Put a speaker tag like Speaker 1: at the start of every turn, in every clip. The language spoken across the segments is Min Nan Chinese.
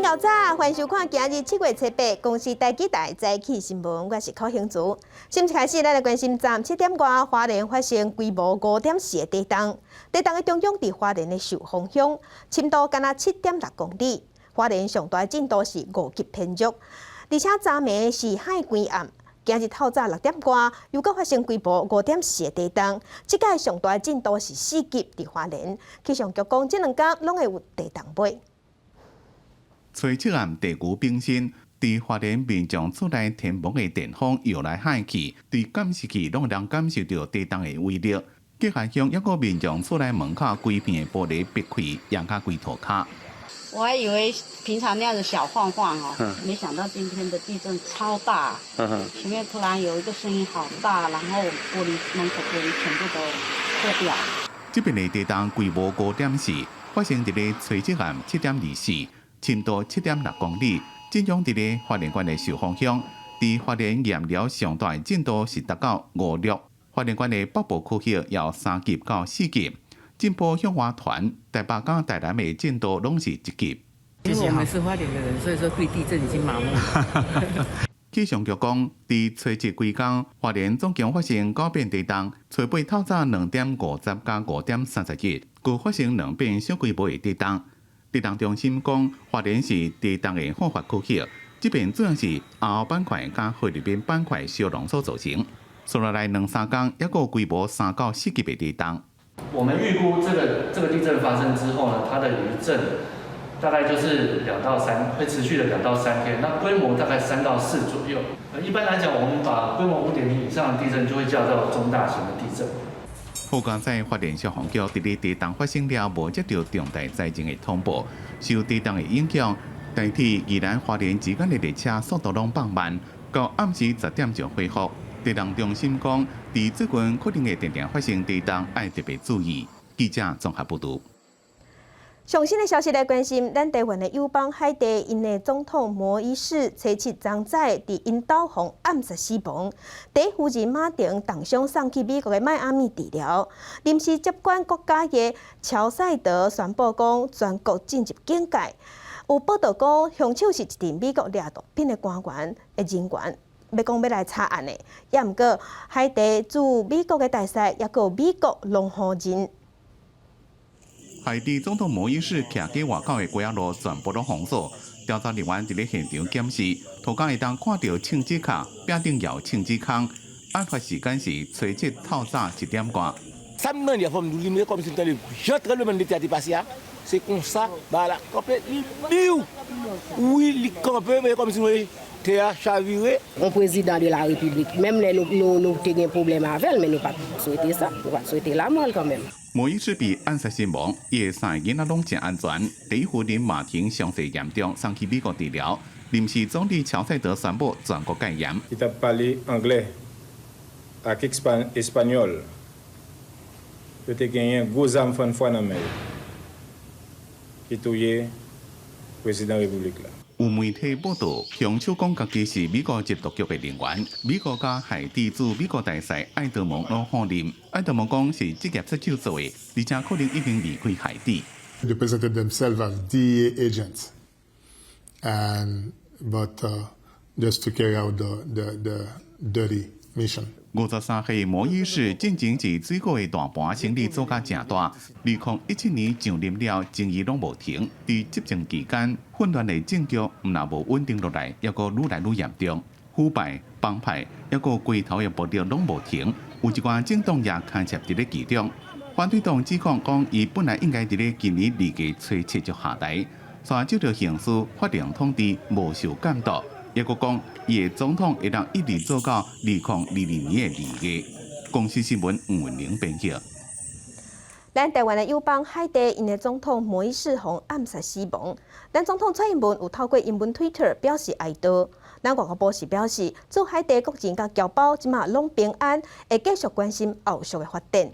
Speaker 1: 𠢕早，歡迎收看今日7月7日公視台語台早起新聞，我是柯興祖。新聞開始，咱來關心昨暗7點外，花蓮發生規模5.4的地動，地動的中央佇花蓮的壽豐鄉，深度干焦7.6公里。花蓮上大震度是5級偏弱，而且昨暝是海關暗。今日透早6點外，又閣發生規模5.4的地動，這擺上大震度是4級，佇花蓮。氣象局講，這兩工攏會有地動尾。
Speaker 2: 初七暗地球冰心，佇花蓮民眾厝內天幕的電風搖來晃去，佇監視器攏會當感受著地動的威力。吉漢鄉抑閣民眾厝內門口規片的玻璃爿開，揚甲規塗跤。
Speaker 3: 我還以為平常那樣子小晃晃哦，沒想到今天的地震超大，前面突然有一個聲音好大，然後玻璃門口玻璃全部都破掉。
Speaker 2: 這擺的地動規模5.4，發生佇咧初七暗7點24，深度7.6公里，震央佇咧花蓮縣的壽豐鄉，佇花蓮驗了上大震度是達到5.6。花蓮縣的北部區域由3級到4級，震波向外傳，台北佮台南的震度攏是1級。
Speaker 4: 其實我們是花蓮的人，所以說對地震已經麻木。
Speaker 2: 氣象局講，佇初七規工，花蓮總共發生九遍地動，初八透早2點50佮5點31，閣發生兩遍小規模的地動。地動中心講，花蓮是地動的好發區域，這邊主要是亞歐板塊佮菲律賓板塊燒融所造成。紲落來兩三工，抑閣有規模3到4級的地動。
Speaker 5: 我們預估這個地震發生之後呢，它的餘震大概就是兩到三，會持續了2到3天，那規模大概3到4左右。一般來講，我們把規模5.0以上的地震就會叫做中大型的地震。
Speaker 2: 好佳哉花蓮消防局佇咧地動發生了無接著重大災情的通報，受地動的影響，台鐵宜蘭花蓮之間的列車速度攏放慢，到暗時10點就恢復。地動中心講，佇最近可能會定定發生地動，愛特別注意。記者綜合報導。
Speaker 1: 上新的消息來關心，咱台灣的友邦海地，𪜶的總統摩伊士初七昨早佇𪜶兜予暗殺死亡，第一夫人馬婷重傷送去美國的邁阿密治療。臨時接管國家的喬賽德宣布講，全國進入警戒。有報道講，兇手是一名美國掠毒品的官員的人員，欲講欲來查案的。也毋過，海地駐美國的大使，抑閣有美國攏否認。
Speaker 2: 海地總統摩伊士徛佇外口的街仔路全部攏封鎖，調查人員佇咧現場檢視，塗跤會當看著槍支卡，壁頂也有槍支空。案發時間是初七透早1點外。
Speaker 6: C'est comme ça, voilà, complètement. Oui, li kanpe, mais comme si tè a chavire.
Speaker 7: On président de la République, menm lè nou te gen pwoblèm avè l, men nou pa swete sa, nou pa swete lanmò l kanmenm.
Speaker 2: 摩伊士被暗殺身亡，伊的三个囡仔攏誠安全。第一夫人馬婷傷勢嚴重，送去美國治療。臨時總理喬賽德宣布全國戒嚴。
Speaker 8: Ki t ap pale anglè ak espanyòl. Yo te genyen gwo zam fann fwa nan men yo ki touye prezidan repiblik la.
Speaker 2: 有媒體報道，兇手講家己是美國緝毒局的人員。美國佮海地駐美國大使愛德蒙攏否認。愛德蒙講是職業殺手做的，而且可能已經離開海地。
Speaker 9: They presented themselves as DEA agents, and but just to carry out the dirty mission.
Speaker 2: 53歲摩伊士進前是水果的大盤生意做甲誠大。2017年上任了，爭議攏無停。佇執政期間，混亂的政局毋但無穩定落來，抑閣愈來愈嚴重。腐敗、幫派，抑閣街頭的暴力攏無停。有一寡政黨也牽涉佇咧其中。反對黨指控講，伊本來應該佇咧今年2月初七就下台，煞受著刑事法定統治，無受監督。抑閣講，伊的總統會當一直做到2022年的2月。公視新聞吳文玲編輯。
Speaker 1: 咱台灣的友邦海地，𪜶的總統摩伊士予暗殺死亡。咱總統蔡英文有透過英文 Twitter 表示哀悼。咱外交部是表示，駐海地國人佮僑胞這馬攏平安，會繼續關心後續的發展。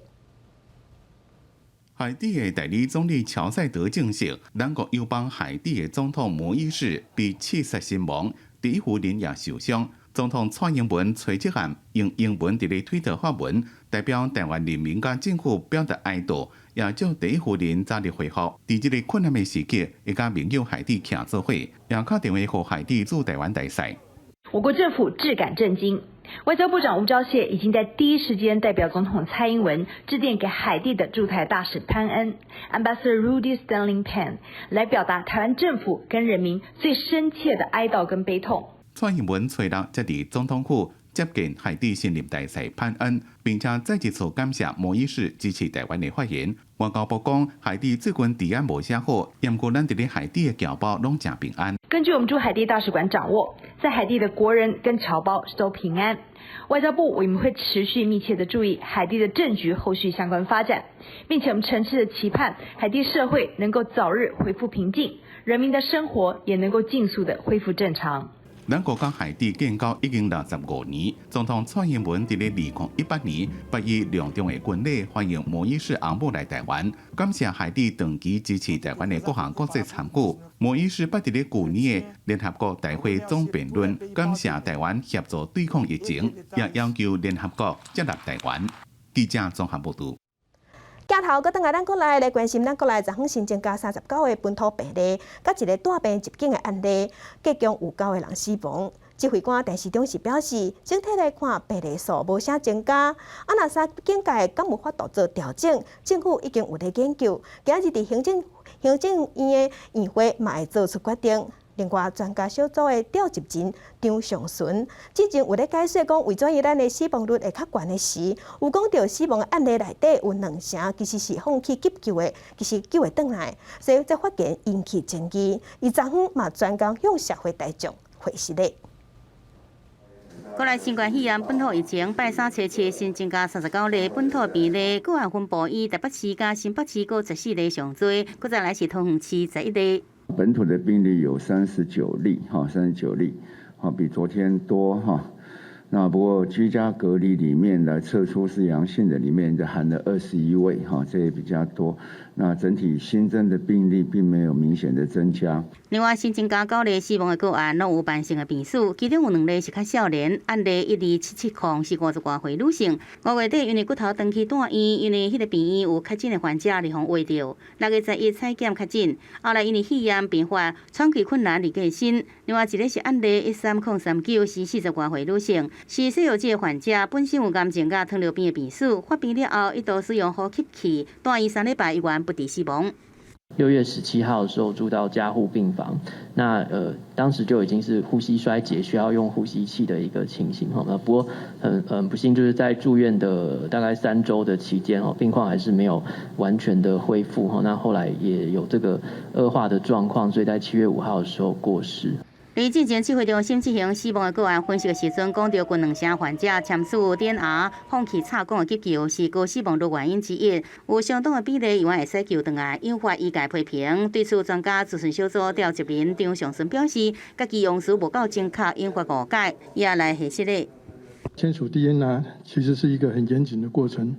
Speaker 2: 海地的代理總理喬賽德證實，咱國友邦海地的總統摩伊士被刺殺身亡，第一夫人也受傷。總統蔡英文隨即函用英文佇咧推特發文，代表臺灣人民佮政府表達哀悼，也祝第一夫人早日恢復。佇這个困難的時刻，會佮盟友海地徛做伙，也敲電話予海地駐臺灣大使。
Speaker 10: 我國政府致感震驚，外交部長吳釗燮已經在第一時間代表總統蔡英文致電給海地的駐台大使潘恩（Ambassador Rudy Stanley Pan）來表達台灣政府跟人民最深切的哀悼跟悲痛。
Speaker 2: 蔡英文初六才佇總統府接見海地新任大使潘恩，並且再一次感謝摩伊士支持臺灣的發言。外交部講，海地最近治安無啥好，毋過咱佇咧海地的僑胞攏誠平安。
Speaker 10: 根據我們駐海地大使館掌握，在海地的國人跟僑胞都平安。外交部我們會持續密切的注意海地的政局後續相關發展，並且我們誠摯的期盼海地社會能夠早日恢復平靜，人民的生活也能夠盡速的恢復正常。
Speaker 2: 咱國佮海地建交已經65年，總統蔡英文佇咧2018年，以隆重的軍禮歡迎摩伊士翁母來臺灣，感謝海地長期支持臺灣的各項國際參與。摩伊士捌佇咧舊年的聯合國大會總辯論，感謝臺灣協助對抗疫情，也要求聯合國接納臺灣。記者綜合報導。
Speaker 1: 鏡頭閣轉來咱國內來關心，咱國內昨昏新增加39個本土病例，佮一个帶病入境的案例，計共有九個人死亡。指揮官陳時中是表示，整體來看病例數無啥增加。啊，若三警戒敢有法度做調整？政府已經有咧研究，今日佇行政院的院會嘛會做出決定。另外，專家小組的召集人張上淳之前有咧解說講，為怎樣咱的死亡率會較懸的時，有講著死亡的案例內底有兩成其實是放棄急救的，其實救會轉來，所以這發言引起爭議。伊昨昏嘛專工向社會大眾回釋咧。
Speaker 11: 國內新冠肺炎本土疫情，拜三初七新增加39例本土病例，個案分布以台北市佮新北市各14例上濟，閣再來是桃園市11例。
Speaker 12: 本土的病例有三十九例，哈，三十九例，哈，比昨天多，哈。那不過居家隔離裡面來測出是陽性的，裡面就含了21位，哈，這也比較多。那整體新增的病例並沒有明顯的增加。
Speaker 11: 另外，新增加九例死亡的個案，攏有慢性的病史，其中有兩例是較少年，案例12770是50外歲女性。5月底因為骨頭斷去住院，因為彼个病院有確診的患者而予挖著。6月11採檢確診，後來因為肺炎病發，喘氣困難而過身。另外一个是案例13039，是40外歲女性，是西藥劑的患者，本身有癌症佮糖尿病的病史，發病了後一度使用呼吸器，住院3禮拜，猶原不治死亡。
Speaker 13: 6月17號的時候住到加護病房，那當時就已經是呼吸衰竭，需要用呼吸器的一個情形哈。那不過很不幸，就是在住院的大概3週的期間哦，病況還是沒有完全的恢復哈。那後來也有這個惡化的狀況，所以在7月5號的時候過世。
Speaker 11: 佇進前指揮中心進行死亡的個案分析的時陣，講著近兩成患者簽署 DNR 放棄插管的急救是高死亡率原因之一，有相當的比例猶原會使救轉來，引發醫界批評。對此，專家諮詢小組召集人張上淳表示，家己用詞無夠精確，引發誤解，也來解釋咧。
Speaker 14: 簽署 DNR 其實是一個很嚴謹的過程，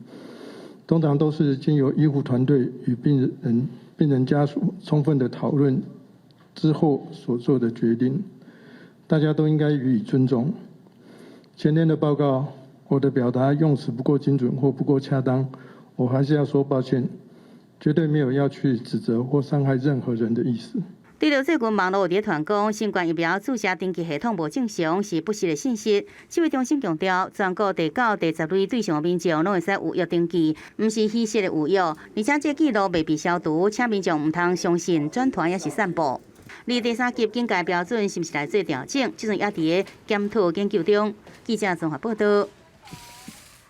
Speaker 14: 通常都是經由醫護團隊與病人家屬充分的討論之後所做的決定，大家都應該予以尊重。前天的報告，我的表達用詞不夠精準或不夠恰當，我還是要說抱歉，絕對沒有要去指責或傷害任何人的意思。
Speaker 11: 對著最近網路有佇傳講，新冠疫苗注射登記系統無正常是不實的信息。指揮中心強調，全國第九、第十類對象的民眾攏會使預約登記，毋是虛設的預約，而且這記錄袂被消除，請民眾毋通相信轉傳抑是散布。而第三級警戒標準是毋是來做調整？這陣也佇咧檢討研究中。記者綜合報道。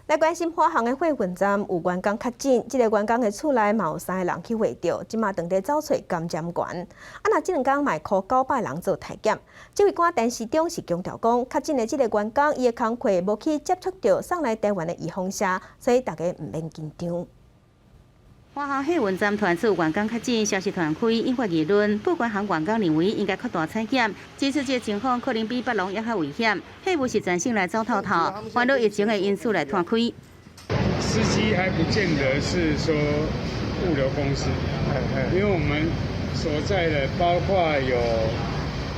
Speaker 1: 來關心華航的貨運站有員工確診，這个員工的厝內嘛有三个人去秽著，這馬正佇走揣感染源。啊，若這兩工嘛會 call 900人做篩檢。指揮官陳時中是強調講，確診的這个員工伊的工課無去接觸著送來臺灣的預防射，所以大家毋免緊張。
Speaker 11: 華航貨運站傳出員工確診，消息傳開，引發議論。報關行員工認為應該擴大採檢，指出這个情況可能比北龍猶較危險。貨物是全省來走透透，煩惱疫情的因素來拖開。
Speaker 8: 司機還不見得是說物流公司，因為我們所在的包括有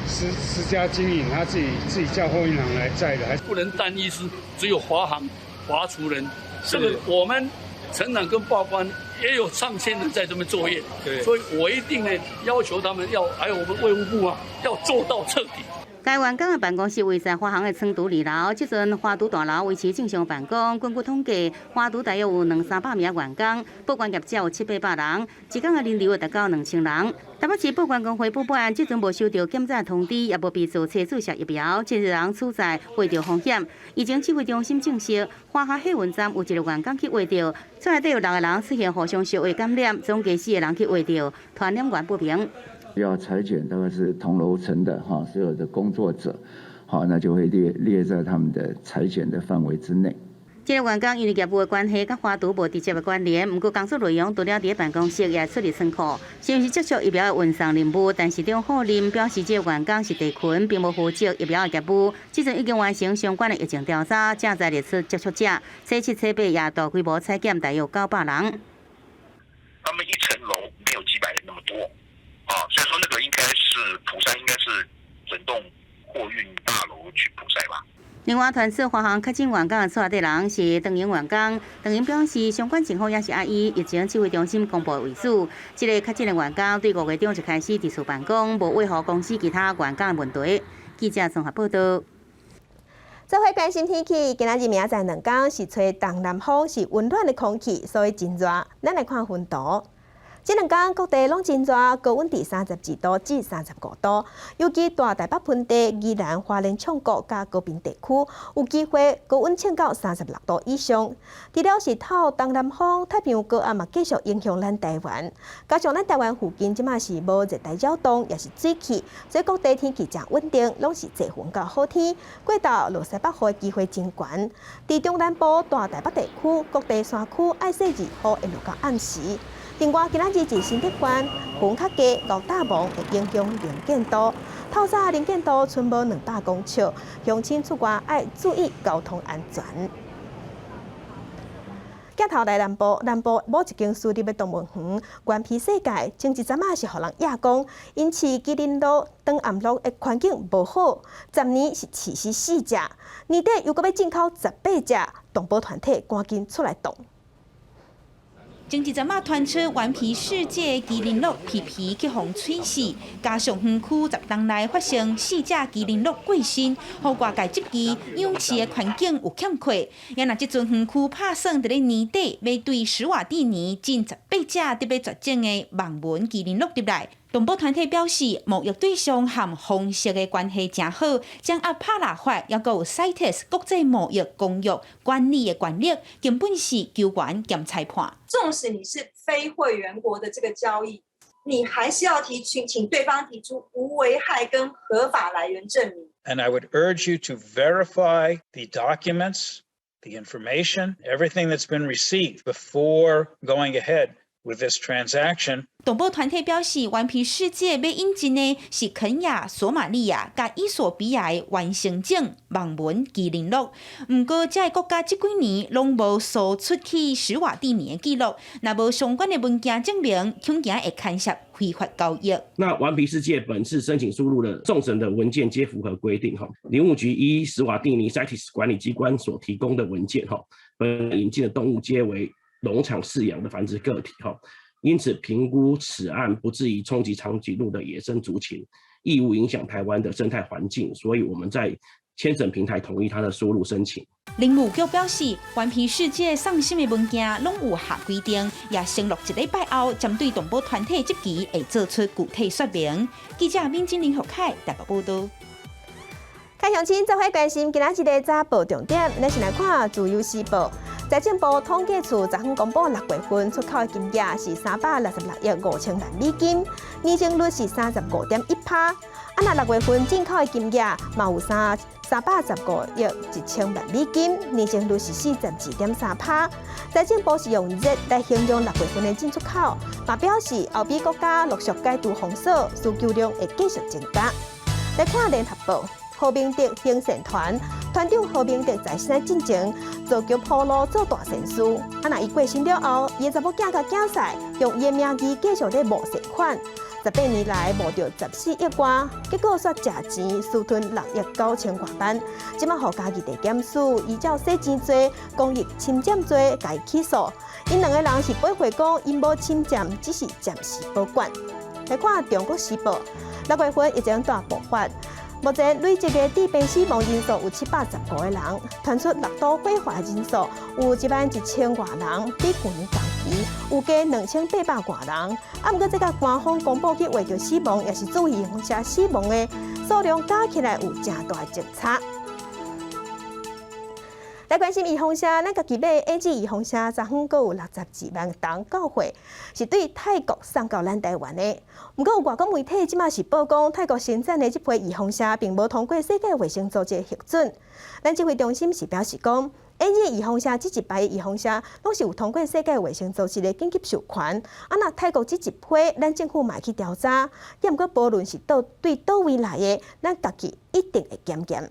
Speaker 15: 私家經營，他自己叫貨運行來載的，還
Speaker 16: 不能單一是只有華航華廚人，這個我們承攬跟報關也有上千人在這邊作業，所以我一定呢要求他們要，還有我們衛務部啊，要做到徹底。
Speaker 11: 該員工的辦公室位在華航的倉儲二樓，這陣華廚大樓維持正常辦公。根據統計，華廚大約有兩三百名員工，報關業者有七八百人，一工的人流會達到2000人。台北市報關公會報案，這陣無收到檢查通知，也無被做車注射疫苗，這人處在會著風險。疫情指揮中心證實，華航客運站有一個員工去秽著，厝內底有六個人出現互相相會感染，總計四個人去秽著，傳染源不明。
Speaker 12: 要採檢大概是同樓層的哈，所有的工作者，好，那就會列在他們的採檢的範圍之內。
Speaker 11: 這個員工因為業務的關係，佮華廚無直接的關聯，毋過工作內容除了佇辦公室，也出入倉庫，是毋是接觸疫苗的運送任務？但是張否認，表示這個員工是地勤，並無負責疫苗的業務。這陣已經完成相關的疫情調查，正在列出接觸者，初七、初八也大規模採檢，大約900人。
Speaker 17: 他們一層樓沒有幾百人那麼多。啊，所以說那個應該是普篩，應該是整棟貨運大樓去普篩吧。
Speaker 11: 另外，傳出華航確診員工的厝內底人是長榮員工，長榮表示相關情況也是愛以疫情指揮中心公布為主。這個確診的員工對5月中就開始佇厝辦公，無衛護公司其他員工的問題。記者綜合報道。
Speaker 1: 做伙關心天氣，今仔日明仔載兩工是吹東南風，是溫暖的空氣，所以真熱。咱來看溫度。這兩工各地攏真熱，高溫佇32度至35度。尤其大台北盆地、宜蘭花蓮沖谷佮高屏地區，有機會高溫衝到36度以上。除了是透東南風，太平洋高壓嘛繼續影響咱台灣。加上咱台灣附近這馬是無熱帶擾動，也是水汽，所以各地天氣誠穩定，攏是濟雲佮好天。過晝落西北雨的機會真懸。佇中南部大台北地區，各地山區愛細雨，會落到暗時。另外，今仔日佇新竹縣雲較低，厚罩霧會影響能見度。透早能見度賰無200公尺，鄉親出外愛注意交通安全。鏡頭來南部，南部某一間私立的動物園，頑皮世界，前一陣仔是予人掖講，𪜶飼麒麟鹿、長頷鹿的環境無好，10年是飼死四隻，年底又閣欲進口18隻，動保團體趕緊出來擋。
Speaker 18: 前一陣仔傳出頑皮世界麒麟鹿皮皮去予摧死，加上園區10冬內發生四隻麒麟鹿過身，予外界質疑養飼的環境有欠缺。也若這陣園區拍算佇咧年底欲對史瓦蒂尼進18隻特欲絕種的網紋麒麟鹿入來。動保團體表示，貿易對象和方式的關係誠好，掌握帕納法，抑閣有 CITES 國際貿易公約管理的權力，根本是球員兼裁判。
Speaker 19: 縱使你是非會員國的這個交易，你還是要提請請對方提出無危害跟合法來源證明。
Speaker 8: And I would urge you to verify the documents, the information, everything that's been received before going ahead with this transaction.
Speaker 18: 動保團體表示，頑皮世界欲引進的是肯亞、索馬利亞佮伊索比亞的原生種網紋麒麟鹿。毋過，這个國家這幾年攏無輸出去史瓦蒂尼的記錄，若無相關的文件證明，恐驚會牽涉非法交易。
Speaker 20: 那頑皮世界本次申請輸入的送審的文件皆符合規定，哈，林務局依史瓦蒂尼 CITES 管理機關所提供的文件，哈，本引進的動物皆為農場飼養的繁殖個體，哈。因此，評估此案不至於衝擊長頸鹿的野生族群，亦無影響台灣的生態環境，所以我們在簽審平台同意他的輸入申請。
Speaker 18: 林務局表示，頑皮世界送審的文件攏有下規定，也承諾一禮拜後針對動保團體質疑會做出具體說明。記者敏晶林學凱台北報道。
Speaker 1: 看鄉親做伙關心今仔日的早報重點，咱先來看《自由時報》。財政部統計處昨昏公布6月份出口的金額是366億5000萬美金，年增率是35.1%。啊，若6月份進口的金額嘛有315億1000萬美金，年增率是42.3%。財政部是用熱來形容6月份的進出口，嘛表示歐美國家陸續解除封鎖，需求量會繼續增加。來看聯合報。何明德行善團團長何明德在生進前造橋鋪路做大善事，啊，若伊過身了後，伊的查某囝佮囝婿用伊的名義繼續咧募善款。18年來募著14億外，結果煞食錢私吞6億9千外萬。這馬予嘉義地檢署依照洗錢罪、公益侵佔罪共伊起訴。𪜶兩個人是駁回講，𪜶無侵佔，只是暫時保管。來看《中國時報》，6月份疫情大爆發，目前累計的致病死亡人數有715個人，傳出六都火化人數有1萬1千外人，比舊年同期有加2800外人。啊，毋過這個官方公布去畫著死亡，抑是注預防射死亡的數量加起來有誠大的差。來關心預防射，咱家己買 AZ 預防射，昨昏閣有62萬筒到貨，是對泰國送到咱台灣的。毋過有外國媒體這馬是報講，泰國生產的這批預防射並無通過世界衛生組織的核准。咱指揮中心是表示講，AZ 預防射這一排預防射，攏是有通過世界衛生組織的緊急授權。啊，若泰國這一批，咱政府嘛會去調查。毋過，無論是佗對佗位來的，咱家己一定會檢驗。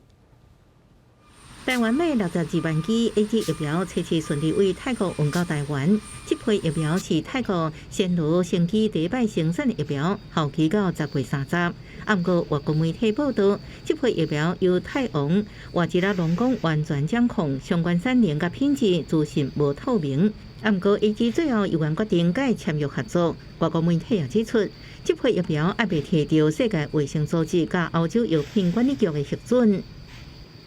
Speaker 21: 台灣買62萬支 AZ 疫苗，初七順利為泰國運到台灣。這批疫苗是泰國暹羅生機第一擺生產的疫苗，效期到10月30。啊，毋過外國媒體報道，這批疫苗由泰王瓦吉拉隆功完全掌控，相關產能佮品質資訊無透明。啊，毋過 AZ 最後猶原決定共伊簽約合作。外國媒體也指出，這批疫苗猶未提著世界衛生組織佮歐洲藥品管理局的核准。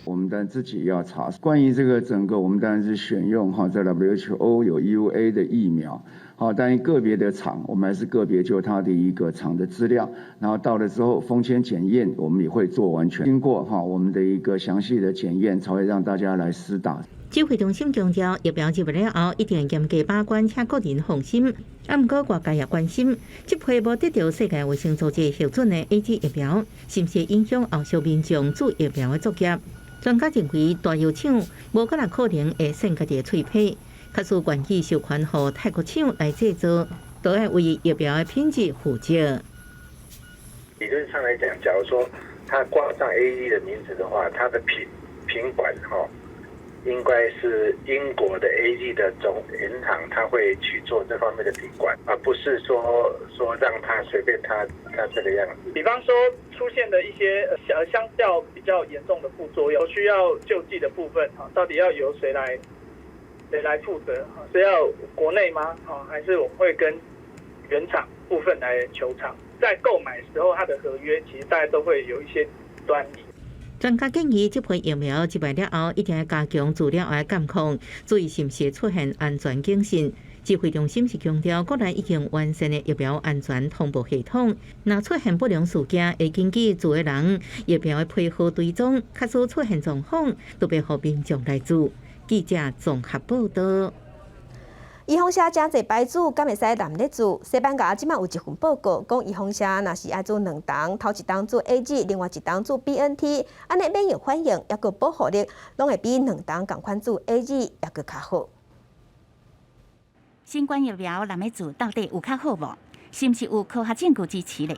Speaker 12: 我們當然自己要查。關於這個整個，我們當然是選用哈，在 WHO 有 EUA 的疫苗，好，但個別的廠，我們還是個別就它的一個廠的資料，然後到了之後封簽檢驗，我們也會做完全，經過哈我們的一個詳細的檢驗，才會讓大家來施打。
Speaker 21: 指揮中心強調，疫苗入來了後，一定嚴格把關，請國人放心。啊，毋過外界也關心，這批無得著世界衛生組織核准的 AZ 疫苗，是毋是影響後續民眾注疫苗的作業？專家認為，大藥廠無可能可能會先家己的喙皮，假使願意授權予泰國廠來製造，都愛為疫苗的品質負責。
Speaker 22: 理論上來講，假如說他掛上 AZ 的名字的話，它的品管哈，應該是英國的 AZ 的總原廠，他會去做這方面的品管，而不是說讓他隨便他這個樣子。
Speaker 23: 比方說出現的一些相較比較嚴重的副作用，需要救濟的部分，到底要由誰來負責？是要國內嗎？還是我們會跟原廠部分來求償？在購買時候，它的合約其實大家都會有一些端倪。
Speaker 21: 專家建議，這批疫苗入來了後，一定要加強資料的監控，注意是毋是出現安全警訊。指揮中心是強調，國內已經完善的疫苗安全通報系統，若出現不良事件，會根據注的人疫苗的批號追蹤，假使出現狀況，都袂予民眾來注。記者綜合報道。
Speaker 1: 預防射誠濟牌子，敢會使濫咧注？西班牙這馬有一份報告，講預防射若是愛注兩筒，頭一筒注 AZ，另外一筒注 BNT，按呢免疫反應抑閣保護力，攏會比兩筒仝款注 AZ 抑閣較好。
Speaker 11: 新冠疫苗濫咧注到底有較好無？是毋是有科學證據支持咧？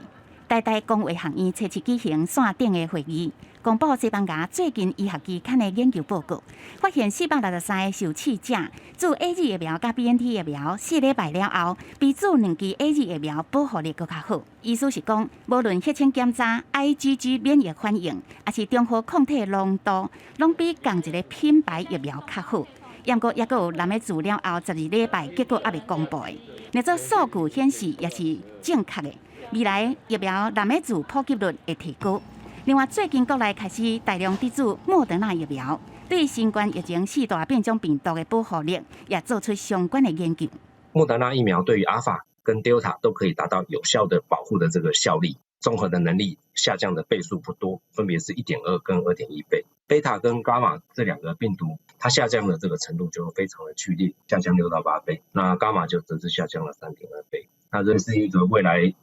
Speaker 11: 台大公衛學院初七舉行線頂的會議，公布西班牙最近醫學期刊的研究報告，發現463個受試者注 AZ 疫苗佮 BNT 疫苗4禮拜了後，比注兩劑 AZ 疫苗保護力閣較好。意思是講，無論血清檢查 IgG 免疫反應，抑是中和抗體濃度，攏比仝一个品牌疫苗較好。毋過，抑閣有濫咧注了後12禮拜結果猶未公布的，若做數據顯示也是正確的。未來疫苗濫咧注普及率會提高。另外，最近國內開始大量滴注莫德納疫苗，對新冠疫情四大變種病毒的保護力也做出相關的研究。
Speaker 24: 莫德納疫苗對於阿爾法跟德爾塔都可以達到有效的保護的這個效力，中和的能力下降的倍數不多，分別是1.2跟2.1倍。貝塔跟伽馬這兩個病毒，它下降的這個程度就非常的劇烈，下降6到8倍。那伽馬就則是下降了3.2倍。那這是一個未來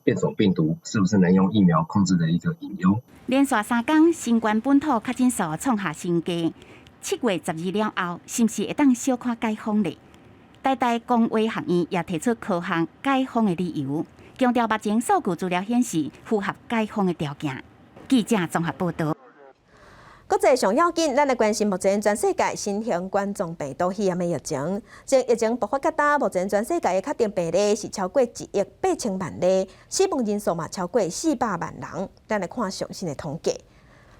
Speaker 24: 變種病毒是不是能用疫苗控制的一個隱憂。
Speaker 11: 連續3工新冠本土確診數創下新低，7月12了後，是毋是會當小可解封咧？台大公衛學院也提出科學解封的理由，強調目前數據資料顯示符合解封的條件。記者綜合報道。
Speaker 1: 國際上要緊，咱來關心目前全世界新型冠狀病毒肺炎的疫情。從疫情爆發到今，目前全世界的確診病例是超過1億8千萬例，死亡人數嘛超過400萬人。咱來看上新的統計。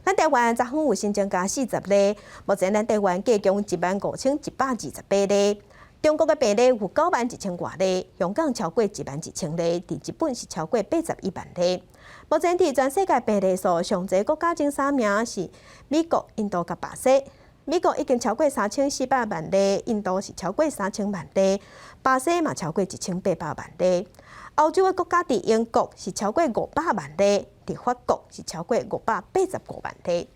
Speaker 1: 咱台灣昨昏有新增加40例，目前咱台灣計共15,128例。中國的病例有9萬1千外例，香港超過1萬1千例，佇日本是超過81萬例。目前佇全世界病例數上濟國家前三名是美國、印度佮巴西。美國已經超過3400萬例，印度是超過3000萬例，巴西嘛超過1800萬例。歐洲的國家佇英國是超過500萬例，佇法國是超過585萬例。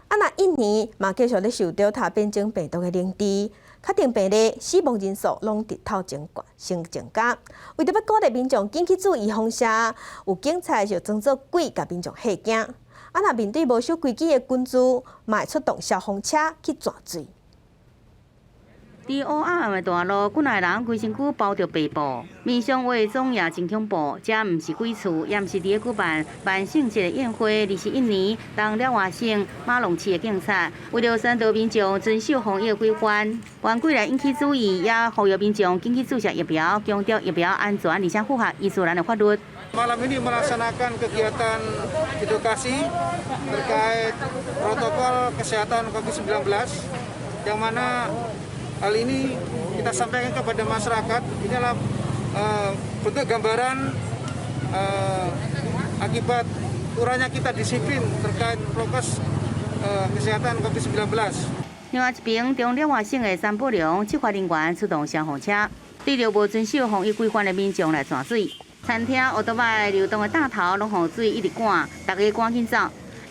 Speaker 1: 啊，若印尼嘛繼續咧受 Delta 變種病毒的凌遲，確診病例、死亡人數攏直透增先增加。為著欲鼓勵民眾緊去注預防射，有警察就裝做鬼，共民眾嚇驚。啊，若面對無守規矩的群聚，嘛會出動消防車去逝水。
Speaker 11: 佇烏暗的大路，幾若个人規身軀包著白布，面上化妝也真恐怖。這毋是鬼厝，也毋是佇咧舉辦萬聖節的宴會，而是印尼東爪哇省馬龍市的警察，為著宣導民眾遵守防疫規範，還過來引起注意，也呼籲民眾緊去注射疫苗，強調疫苗安全，而且符合伊斯蘭的法律。
Speaker 3: Malam ini melaksanakan kegiatan edukasi terkait protokol kesehatan COVID-19 yang mana hal ini kita sampaikan kepada masyarakat. Ini adalah bentuk gambaran akibat kurangnya kita disiplin terkait prokes kesehatan COVID-19.
Speaker 11: 另外一爿中爪哇省的三寶龍執法人員出動消防車，對著無遵守防疫規範的民眾來逝水。餐廳、歐多擺流動的擔頭攏予水一直灌，逐家趕緊走。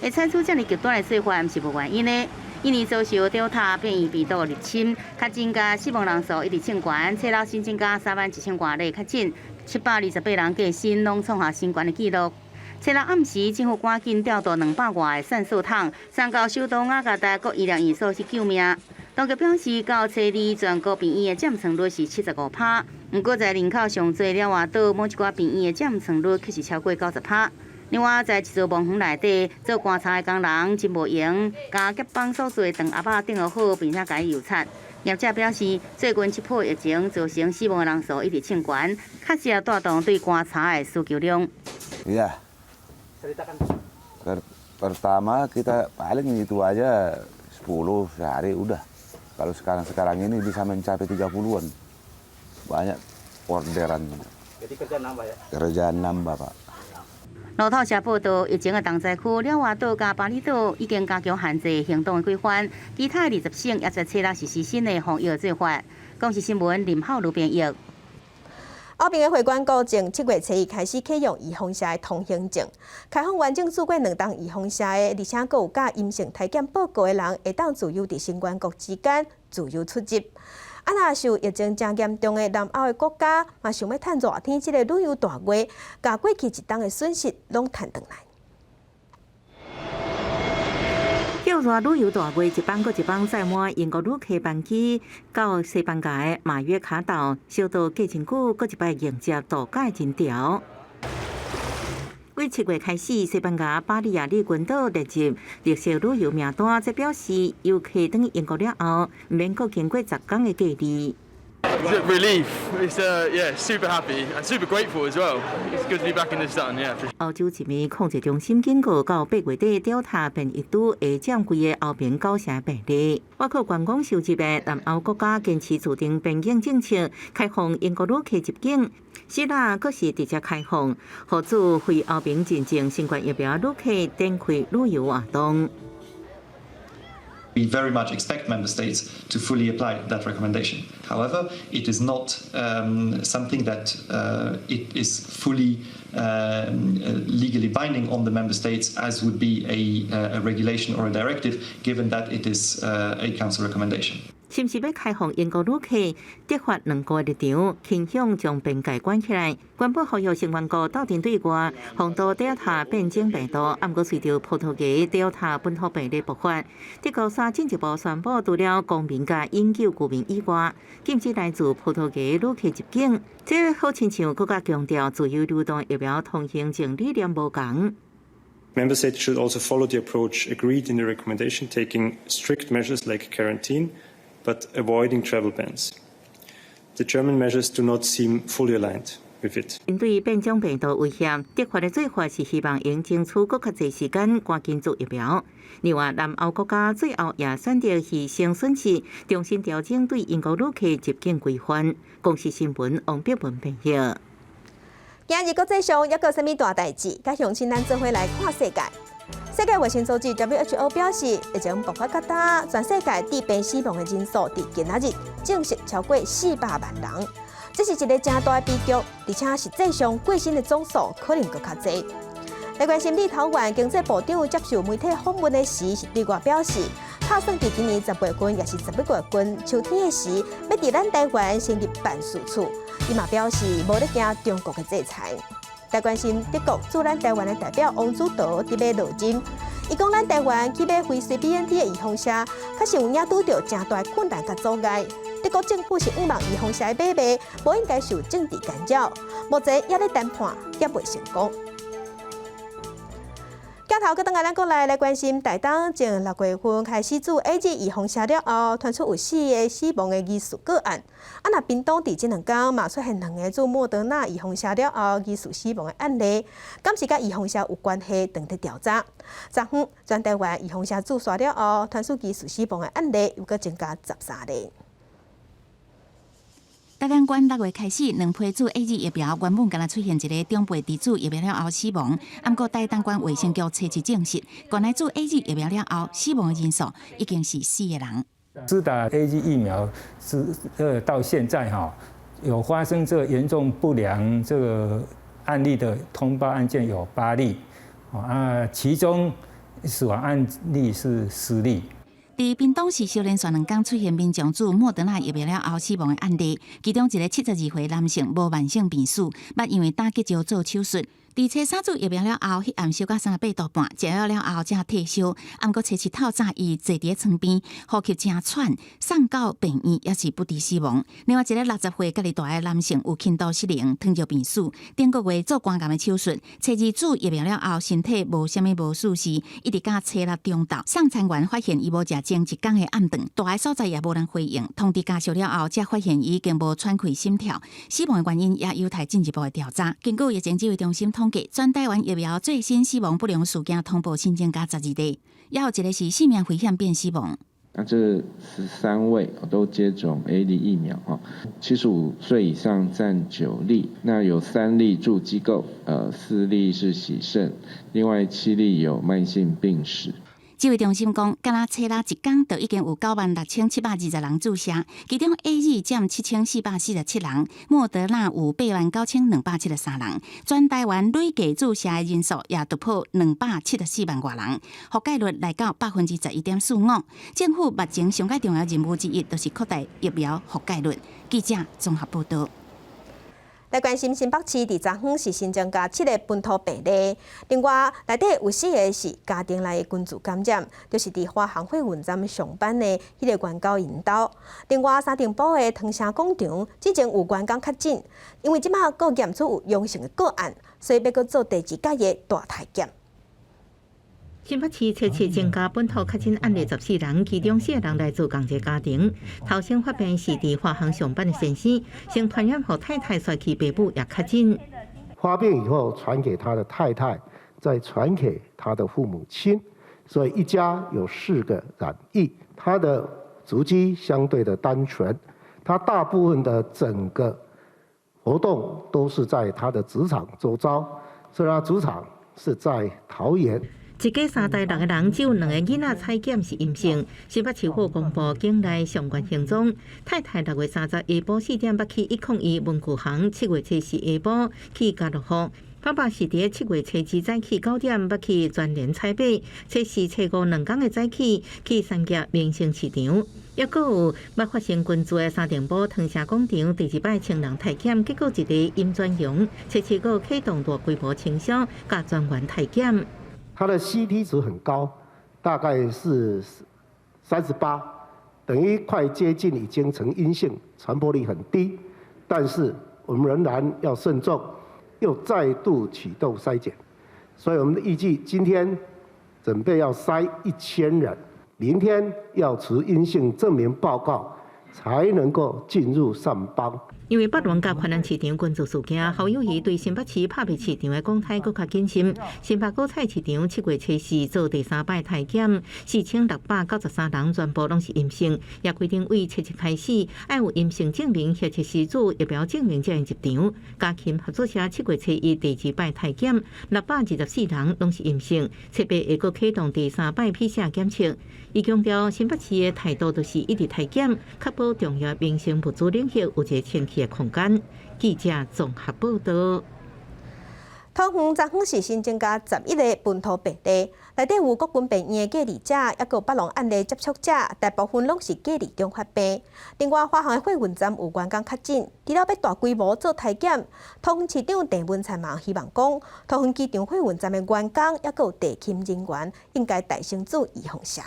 Speaker 11: 會採取這爾極端的做法，毋是無原因的。印尼遭受 Delta 變異病毒入侵，確診佮死亡人數一直衝懸，初六新增加3萬1千外例確診，728人過身，攏創下新懸的紀錄。初六暗時，政府趕緊調動200外個散水桶，送到首都雅加達各醫療院所去救命。當局表示，到初二全國病院的佔床率是75%，毋過在人口上濟爪哇島某一寡病院的佔床率卻是超過90%。另外，在一座墓園內底做棺材的工人真無閒，共夾板所做的長盒仔釘好，並且共伊油漆。業者表示，最近這波疫情造成死亡的人數一直衝懸，確實也帶動對棺材的需求量。
Speaker 4: Iya. Pertama kita paling itu aja 10 sehari udah. Kalau sekarang-sekarang ini bisa mencapai 30-an. Banyak orderan.
Speaker 5: Jadi kerjaan nambah ya?
Speaker 4: Kerjaan nambah, Pak.
Speaker 11: 路透社報道，疫情的重災區爪哇島佮巴厘島已經加強限制行動的規範，其他20省也在初六實施新的防疫做法。公視新聞林浩如編譯。
Speaker 1: 歐盟的會關國從7月初一開始啟用預防射的通行證，開放完整注過兩針預防射的，而且閣有佮陰性體檢報告的人，會當自由佇成員國之間自由出入。啊，若受疫情誠嚴重的南歐的國家，嘛想欲趁熱天這个旅遊大月，共過去一冬的損失攏趁轉來。
Speaker 21: 叫熱旅遊大月，一班閣一班載滿英國旅客班機到西班牙的馬約卡島，小島過真久，閣一擺迎接度假人潮。自7月開始，西班牙巴利亞里群島列入綠色旅遊名單，這表示遊客轉英國了後，毋免閣經過10工的隔離。
Speaker 6: Relief. It's yeah, super happy and super grateful as well. It's good to be back in the sun. Yeah.
Speaker 21: 歐洲疾病控制中心警告，到8月底，Delta 變異株會佔規个歐盟9成病例。外國觀光收入的南歐國家堅持制定邊境政策，開放英國旅客入境。希臘閣是直接開放，予注非歐盟認證新冠疫苗旅客展開旅遊活動。
Speaker 25: We very much expect member states to fully apply that recommendation. However, it is not something that it is fully legally binding on the member states, as would be a regulation or a directive, given that it is a council recommendation.
Speaker 21: 是毋是欲開放英國旅客？德法兩國立場傾向將邊界關起來，原本呼籲成員國鬥陣對外，防堵 Delta 變種病毒。毋過隨著葡萄牙 Delta 本土病例爆發，德國煞進一步宣布，除了公民佮永久居民以外，禁止來自葡萄牙旅客入境。這好親像閣較強調自由流動疫苗通行證理念無仝。
Speaker 25: Member states should also follow the approach agreed in the recommendation, taking strict measures like quarantine, but avoiding travel bans. The German measures do not seem fully aligned with it.
Speaker 21: 針對變種病毒威脅，德法的做法是希望用爭取閣較濟時間，趕緊做疫苗。另外，南歐國家最後也選擇犧牲損失，重新調整對英國旅客入境規範。公視新聞王碧文編譯。
Speaker 1: 今日國際上猶閣有啥物大代誌？佮鄉親咱做伙來看世界。世界衛生組織 WHO 表示，疫情爆發到今，全世界致病死亡的人數，佇今仔日正式超過400萬人。這是一个誠大的悲劇，而且實際上過身的總數可能閣較濟。來關心立陶宛經濟部長接受媒體訪問的時，是對外表示，打算佇今年10月份，抑是11月份秋天的時，欲佇咱台灣成立辦事處。伊嘛表示，無咧驚中國的制裁。來關心德國駐咱台灣的代表王祖德佇欲落任，伊講咱台灣去買輝瑞 BNT 的預防射，確實有影拄著誠大困難佮阻礙。德國政府是向望預防射的買賣，無應該受政治干擾。目前猶咧談判，猶未成功。鏡頭閣轉來咱國內來關心，台東從6月份開始注 AZ 預防射了後，傳出有四个死亡的疑似個案。啊，若屏東佇這兩工嘛出現兩个注莫德納預防射了後疑似死亡的案例，敢是佮預防射有關係？正佇調查。昨昏全台灣預防射注射了後，傳出疑似死亡的案例又閣增加13例。
Speaker 11: 台東縣6月開始，兩批注 AZ 疫苗原本敢若出現一个長輩佇注疫苗了後死亡，毋過台東縣衛生局初一證實，原來注 AZ 疫苗了後死亡的人數已經是四個人。
Speaker 2: 施打 AZ 疫苗是到現在哈，有發生這個嚴重不良這個案例的通報案件有8例，啊，其中死亡案例是10例。
Speaker 11: 佇屏東市小連續兩工出現民眾注莫德納疫苗了後死亡的案例，其中一个72歲男性無慢性病史，捌因為膽結石做手術。佇初三注疫苗了後，彼暗燒到38度半，食藥了後才退燒。毋過初七透早，伊坐佇床邊，呼吸誠喘，送到病院也是不治死亡。另外一个60歲家己蹛的男性有輕度失能、糖尿病史，頂個月做肝癌的手術，初二注疫苗了後，身體無啥物無舒適，一直到初六中晝，送餐員發現伊無食前一工的暗頓，蹛的所在也無人回應。通知家屬了後，才發現伊已經無喘氣、心跳，死亡的原因也有待進一步的調查。根據疫情指揮中心統計，全台灣疫苗最新死亡不良事件通報新增加12例，也有一个是性命危險變死亡。
Speaker 7: 那這13位都接種 AZ 疫苗哈，75歲以上佔9例，那有3例住機構，4例是洗腎，另外7例有慢性病史。
Speaker 11: 指揮中心講，敢若初六一工就已經有96,720人注射，其中 AZ 佔7447人，莫德納有89,273人，全台灣累計注射的人數也突破274萬外人，覆蓋率來到11.45%。政府目前上蓋重要任務之一，就是擴大疫苗覆蓋率。記者綜合報導。
Speaker 1: 來關心新北市佇昨昏是新增加七个本土病例，另外內底有四个是家庭內的群聚感染，就是佇華航貨運站上班的彼个員工𪜶兜。另外三重埔的湯城廣場之前有員工確診，因為這馬閣驗出有陽性的個案，所以欲閣做第二擺的大篩檢。
Speaker 21: 新北市初七增加本土確診案例14人，其中四个人來自仝一个家庭。頭先發病是佇華航上班的先生，先傳染予太太，煞去爸母也確診。
Speaker 9: 發病以後傳給他的太太，再傳給他的父母親，所以一家有四個染疫。他的足跡相對的單純，他大部分的整個活動都是在他的職場周遭，雖然職場是在桃園。
Speaker 21: 一家三代六个人，只有兩个囡仔採檢是陰性。新北市府公布境內相關行蹤，太太6月30下晡4點欲去101文具行，7月初四下晡去家樂福。爸爸是佇7月初二早起9點欲去全聯採買，初四、初五兩工的早起去三峽民生市場。抑閣有捌發生群聚的三重埔湯城廣場，第二擺千人篩檢，結果一个陰轉陽，初七閣啟動大規模清消，佮全員篩檢。
Speaker 9: 它的 CT 值很高，大概是38，等於快接近已經呈陰性，傳播力很低。但是我們仍然要慎重，又再度啟動篩檢。所以我們預計今天準備要篩1000人，明天要持陰性證明報告，才能夠進入上班。
Speaker 21: 因為北巒佮環南市場群聚事件，侯友宜對新北市拍賣市場的講態閣較謹慎。新北果菜市場7月初四做第三擺篩檢，4693人全部攏是陰性，也規定對七日開始愛有陰性證明或者是做疫苗證明才會入場。家禽合作社7月初一第二擺篩檢，624人攏是陰性，7月會閣啟動第三擺 PCR 檢測。伊強調，新北市的態度就是一直篩檢，確保重要民生物資領域有一個清氣的空間。記者綜合報道。
Speaker 1: 桃園昨昏是新增加11个本土病例，內底有國軍病院的隔離者，抑閣有北巒案例接觸者，大部分攏是隔離中發病。另外，華航的貨運站有員工確診，除了欲大規模做篩檢，桃園市長鄭文燦嘛希望講，桃園機場貨運站的員工，抑閣有地勤人員，應該大聲注預防射。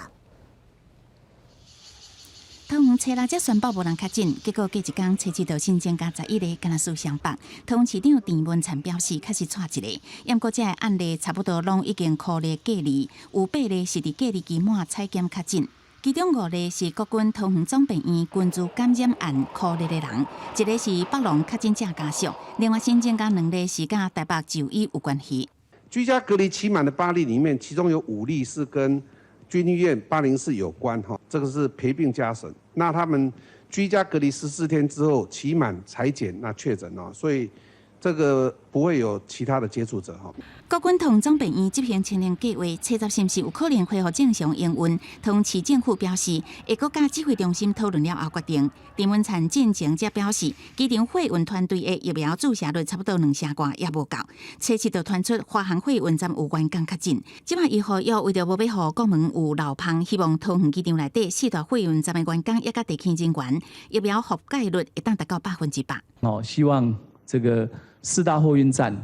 Speaker 10: 桃園初六才宣布無人確診，結果過一工初七就新增加11个，敢若事相北。桃園市長鄭文燦表示，確實𤆬一个，毋過這个案例差不多攏已經孤立隔離，有八例是佇隔離期滿採檢確診，其中五例是國軍桃園總病院群聚感染案孤立的人，一个是北巒確診者家屬，另外新增加兩例是佮台北就醫有關係。
Speaker 13: 居家隔離期滿的8例裡面，其中有5例是跟軍醫院804有關，哈，這個是陪病家屬。那他們居家隔離14天之後期滿採檢，那確診哦，所以這個不會有其他的接觸者哈。
Speaker 10: 國軍桃園總病院執行清零計劃，初十是毋是有可能恢復正常營運？桃園市政府表示，會閣佮指揮中心討論了後決定。鄭文燦進前則表示，機場貨運團隊的疫苗注射率差不多兩成外，也無夠。初七就傳出華航貨運站有員工確診，這擺伊呼籲為著無欲予國門有漏縫，希望桃園機場內底四大貨運站的員工抑佮地勤人員疫苗覆蓋率會當達到100%。
Speaker 14: 哦，希望這個四大貨運站，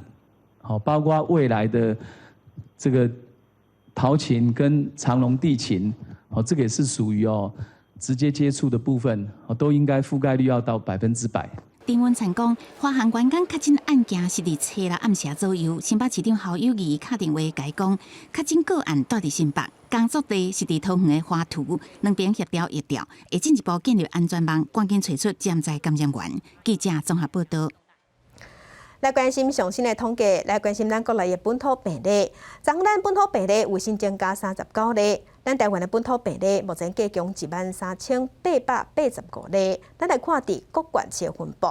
Speaker 14: 好，包括未來的這個桃勤跟長榮地勤，哦，這個也是屬於哦直接接觸的部分，哦，都應該覆蓋率要到100%。
Speaker 10: 鄭文燦講，華航員工確診案件是佇初六暗時左右，新北市長侯友宜敲電話共伊講，確診個案住佇新北，工作地是佇桃園的花圖，兩邊協調疫調，會進一步建立安全網，趕緊揣出潛在感染源。記者綜合報道。
Speaker 1: 來關心上新的統計，來關心咱國內的本土病例。昨咱本土病例有新增加39例，咱台灣的本土病例目前計共13,885例。咱來看佇各縣市的分布。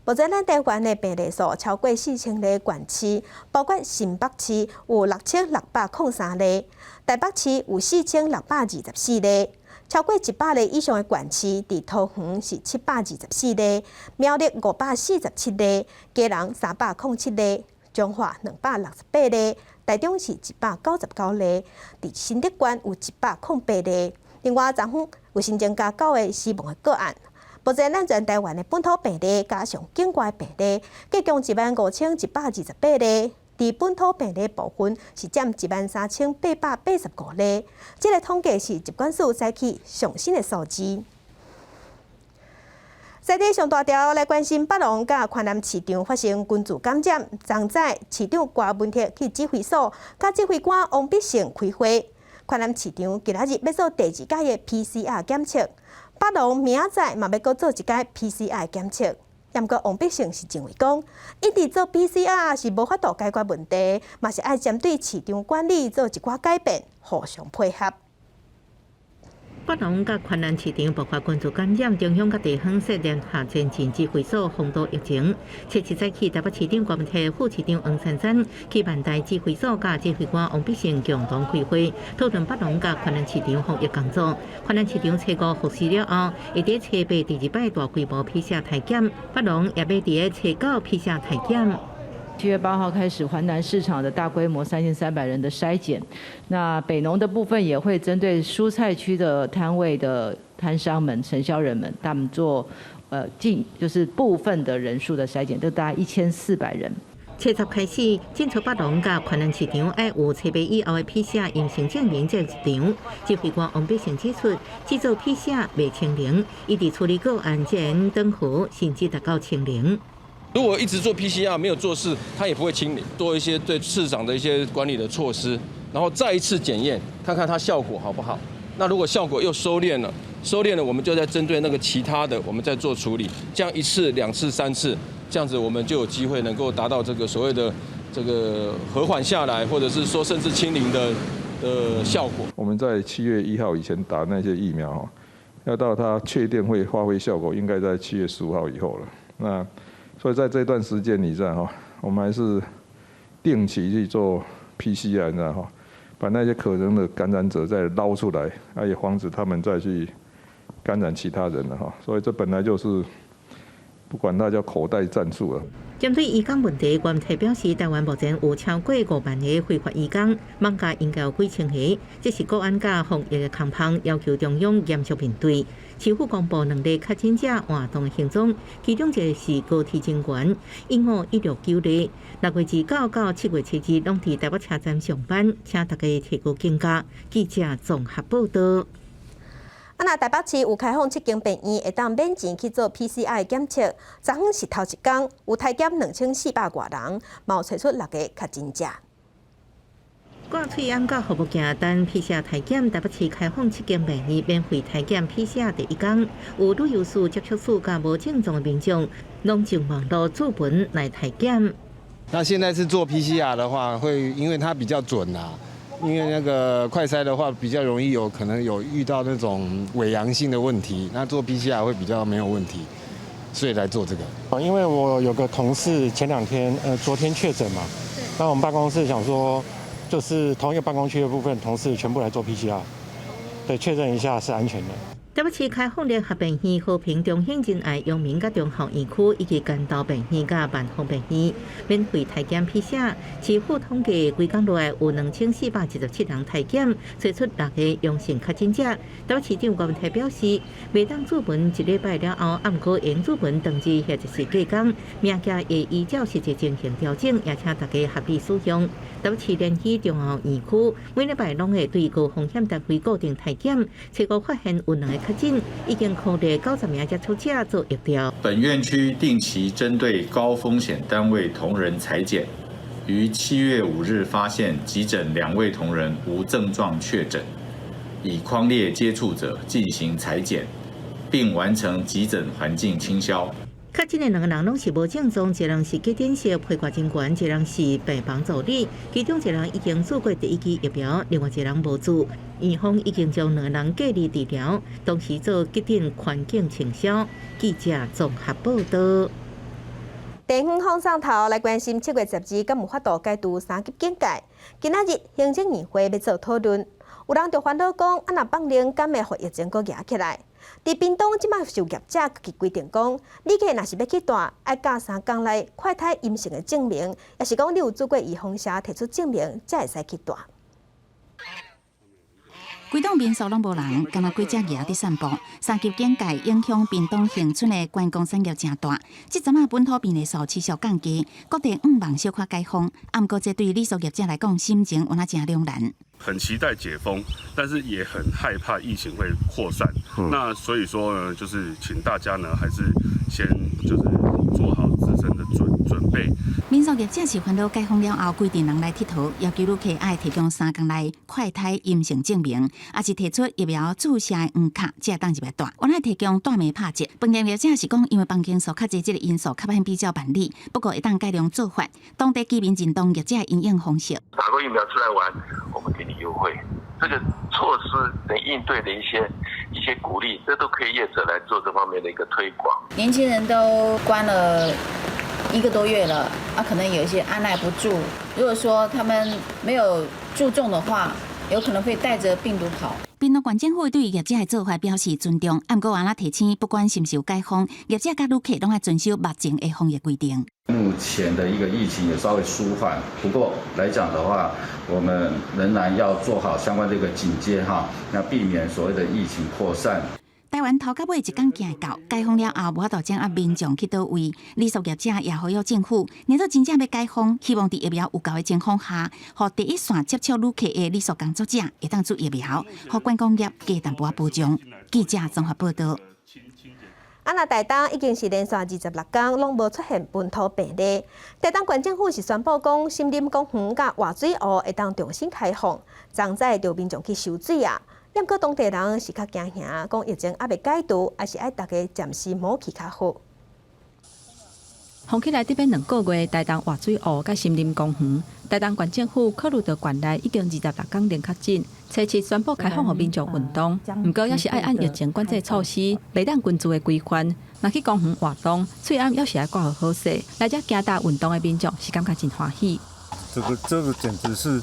Speaker 1: 目前咱台灣的病例數超過4000例縣市，包括新北市有6603例，台北市有4624例。超過100例以上的縣市，佇桃園是724例，苗栗547例，基隆307例，彰化268例，台中是199例，佇新竹縣有108例。另外，昨昏有新增加九个死亡的個案。目前，咱全台灣的本土病例加上境外病例，計共15,128例。佇本土病例部分是佔13,885例，這个統計是疾管署早起上新的數字。在地上大條來關心北巒佮環南市場發生群聚感染，昨早市長郭文鐵去指揮所，佮指揮官王必勝開會。環南市場今仔日欲做第二擺的 PCR 檢測，北巒明仔載嘛欲閣做一擺 PCR 檢測。毋過王必勝是認為講，一直做 PCR 是無法度解決問題，嘛是愛針對市場管理做一寡改變，互相配合。
Speaker 21: 北巒佮環南市場爆發群聚感染，中央佮地方設聯合前進指揮所防堵疫情。初七早起，台北市長郭文鐵、副市長黃珊珊去萬大指揮所，佮指揮官王必勝共同開會，討論北巒佮環南市場防疫工作。環南市場初五復市了後，會佇初八第二擺大規模 PCR 篩檢，北巒也欲佇初九 PCR 篩檢。
Speaker 15: 7月8號開始，環南市場的大規模3300人的篩檢。那北農的部分也會針對蔬菜區的攤位的攤商們、承銷人們，他們做進就是部分的人數的篩檢，都大概1400人。
Speaker 21: 初十開始，進出北巒佮環南市場愛有初八以後的 PCR 陰性證明才入場。指揮官王必勝指出，只做 PCR 袂清零，一直處理個案前等候，甚至達到清零。
Speaker 8: 如果一直做 PCR 沒有做事，它也不會清零。做一些對市場的一些管理的措施，然後再一次檢驗，看看它效果好不好。那如果效果又收斂了，收斂了，我們就再針對那個其他的，我們再做處理。這樣一次、兩次、三次，這樣子我們就有機會能夠達到這個所謂的這個和緩下來，或者是說甚至清零的效果。
Speaker 16: 我們在7月1號以前打那些疫苗，要到它確定會發揮效果，應該在7月15號以後了。那所以在這段時間裡面哈，我們還是定期去做 PCR，你知道哈，把那些可能的感染者再撈出來，也防止他們再去感染其他人了哈。所以這本來就是不管那叫口袋戰術了。
Speaker 21: 針對移工問題，關提表示，台灣目前有超過5萬个非法移工，艋舺應該有幾千个，這是國安佮防疫的空縫，要求中央嚴肅面對。市府公布兩例確診者活動行蹤，其中一個是高鐵人員，15-169例，6月29到7月7日攏佇台北車站上班，請大家提高警覺。記者綜合報道。
Speaker 1: 啊，若台北市有開放七間病院會當免錢去做 PCR 檢測，昨昏是頭一工，有篩檢2400外人，嘛有揣出六个確診者。
Speaker 21: 掛喙罨佮服務鏡等 PCR 篩檢，台北市開放七間病院免費篩檢 PCR 第一工，有旅遊史、接觸史佮無症狀的民眾，攏上網路注文來篩檢。
Speaker 17: 那現在是做 PCR 的話，會因為它比較準啊。因為那個快篩的話，比較容易有可能有遇到那種偽陽性的問題，那做 PCR 會比較沒有問題，所以來做這個。
Speaker 19: 因為我有個同事前兩天，昨天確診嘛，那我們辦公室想說，就是同一個辦公區的部分同事全部來做 PCR，對，確認一下是安全的。
Speaker 21: 台北市開放聯合病院、和平中興仁愛、陽明佮中孝院區以及關渡病院佮萬芳病院免費篩檢 PCR。市府統計，規工內有2417人篩檢，揣出六个陽性確診者。台北市長郭文泰表示，袂當注文一禮拜了後，毋過會注文當日或者是隔工，名價會依照實際情形調整，也請大家合理使用。台北市連溪中央院區每禮拜攏會對高風險單位固定篩檢，初步發現有兩个確診，已經匡列90名接觸者做疫調。
Speaker 20: 本院區定期針對高風險單位同仁採檢，於7月5日發現急診兩位同仁無症狀確診，已匡列接觸者進行採檢，並完成急診環境清消。
Speaker 21: 確診的兩个人攏是無症狀，一個人是急診室陪掛人員，一個人是病房助理。其中一個人已經注過第一劑疫苗，另外一個人無注。院方已經將兩个人隔離治療，同時做急診環境清消。記者綜合報道。
Speaker 1: 地方放送頭來關心7月12敢有法度解除三級警戒？今仔日行政院會欲做討論，有人就煩惱講，啊若放冗，敢會予疫情閣夯起來？佇屏東這擺有業者家己規定講，旅客若是欲去蹛，愛佮3工內快篩陰性的證明，抑是講你有注過預防射，提出證明，才會使去蹛。
Speaker 10: 規棟民宿攏無人，干焦幾隻鵝佇散步。三級警戒影響屏東恆春的觀光產業誠大。這陣仔本土病例數持續降低，各地向望小可解封。毋過這對旅宿業者來講，心情有哪誠兩難。
Speaker 26: 很期待解封，但是也很害怕疫情會擴散。那所以說呢，就是請大家呢，還是先就是做好自身的準備。
Speaker 10: 民宿業者是煩惱解封了後，規定人來𨑨迌，要求旅客愛提供3工內快篩陰性證明，抑是提出疫苗注射的黃卡，才會當入來蹛。原來提供蹛門拍折。飯店業者是講，因為房間數較濟，這个因素較免比較辦理，不過會當改良做法。當地居民認同業者因應方式。
Speaker 27: 打過疫苗出來玩，我們給你優惠。這個措施能應對的一些鼓勵，這都可以業者來做這方面的一個推廣。
Speaker 28: 年輕人都關了一個多月了，啊，可能有一些按捺不住。如果說他們沒有注重的話，有可能會帶着病毒跑。
Speaker 10: 屏東縣政府對業者的做法表示尊重，毋過嘛提醒，不管是毋是有解封，業者佮旅客攏愛遵守目前的防疫規定。
Speaker 29: 目前的一個疫情也稍微舒緩，不過來講的話，我們仍然要做好相關這個警戒哈，那避免所謂的疫情擴散。
Speaker 10: 台灣頭佮尾一工行會到，解封了後無法度掌握民眾去佗位，旅宿業者也呼籲政府，若真正欲解封，希望佇疫苗有夠的情況下，予第一線接觸旅客的旅宿工作者會當注疫苗，予觀光業加淡薄仔保障。記者綜合報道。
Speaker 1: 啊，若台東已經是連續26工攏無出現本土病例。台東縣政府是宣布講，森林公園佮活水湖會當重新開放，昨早就民眾去收水啊。毋過當地人是較驚嚇，講疫情猶未解除，還是愛逐家暫時莫去較好。
Speaker 3: 封起來得欲2個月，台東活水湖佮森林公園，台東縣政府考慮著縣內已經26工零確診，初七宣布開放予民眾運動，毋過猶是愛按疫情管制措施，袂當群聚的規範。若去公園活動，喙罨猶是愛掛予好勢。來遮行踏運動的民眾是感覺真歡喜。
Speaker 4: 這個簡直是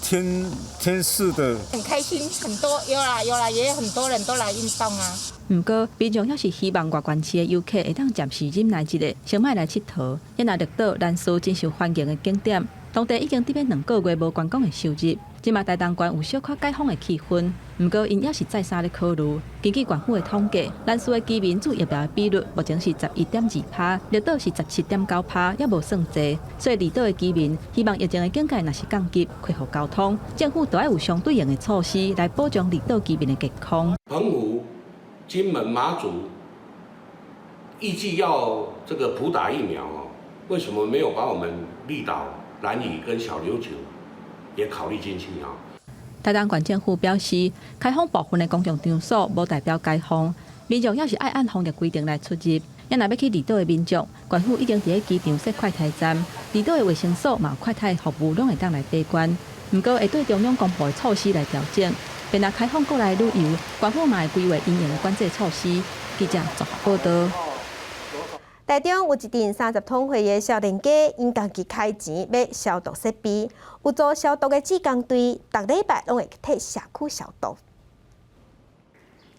Speaker 4: 天賜的，
Speaker 5: 很開心，很多有啦有啦，也有很多人都來運動啊。
Speaker 3: 毋過，民眾猶是希望外縣市的遊客會當暫時忍耐一下，先莫來𨑨迌。猶若綠島、蘭嶼真受歡迎的景點，當地已經得欲2個月無觀光的收入。這馬台東縣有小可解封的氣氛，毋過𪜶猶是再三咧考慮。根據縣府的統計，蘭嶼的居民注疫苗的比率目前是11.2趴，綠島是17.9趴，猶無算濟。所以離島的居民希望疫情的警戒若是降級，恢復交通，政府都愛有相對應的措施來保障離島居民的健康。
Speaker 6: 澎湖、金門、馬祖預計要這個普打疫苗哦，為什麼沒有把我們綠島、蘭嶼跟小琉球也考慮進去啊？
Speaker 3: 台東縣政府表示，開放部分的公共場所，無代表解封，民眾猶是愛按防疫規定來出入。猶若欲去離島的民眾，縣府已經佇咧機場設快篩站，離島的衛生所嘛有快篩服務，攏會當來把關。毋過會對中央公布的措施來調整。便若開放國內旅遊，縣府嘛會規劃因應的管制措施。記者綜合報導。
Speaker 1: 台中有一陣30通歲的少年家，𪜶家己開錢買消毒設備，有做消毒的志工隊，逐禮拜攏會替社區消毒。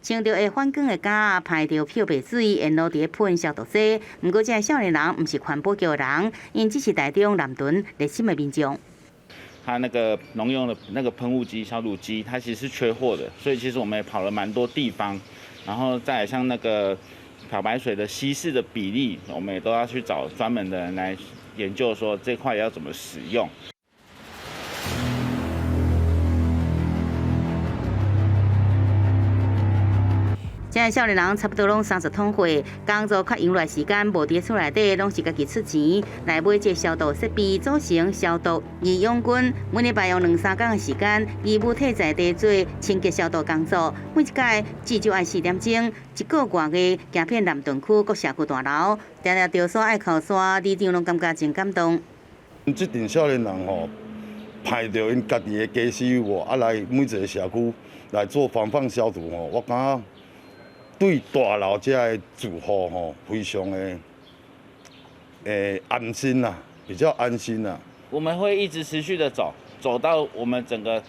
Speaker 11: 穿著會反光的甲，排著漂白水，沿路佇咧噴消毒劑。毋過，這个少年人毋是環保局的人，𪜶只是台中南屯熱心的民眾。
Speaker 12: 他那個農用的那個噴霧機、消毒機，它其實是缺貨的，所以其實我們也跑了蠻多地方，然後再來像那個漂白水的稀釋的比例，我們也都要去找專門的人來研究，說這塊要怎麼使用。
Speaker 11: 這个少年人差不多攏30通歲，工作較閒來時間，無佇厝內底，攏是家己出錢來買這消毒設備，組成消毒義勇軍。每禮拜用兩三工的時間，義務替在地做清潔消毒工作。每一擺至少愛4點鐘，一個外的行遍南屯區各社區大樓，定定著煞愛哭煞，里長攏感覺真感動。
Speaker 18: 這陣少年人吼，派著𪜶家己的家私無，啊來每一個社區來做防範消毒吼，我感覺。對大樓這个住戶吼，非常的安心啦，比較安心啦。
Speaker 12: 我們會一直持續的走，走到我們整個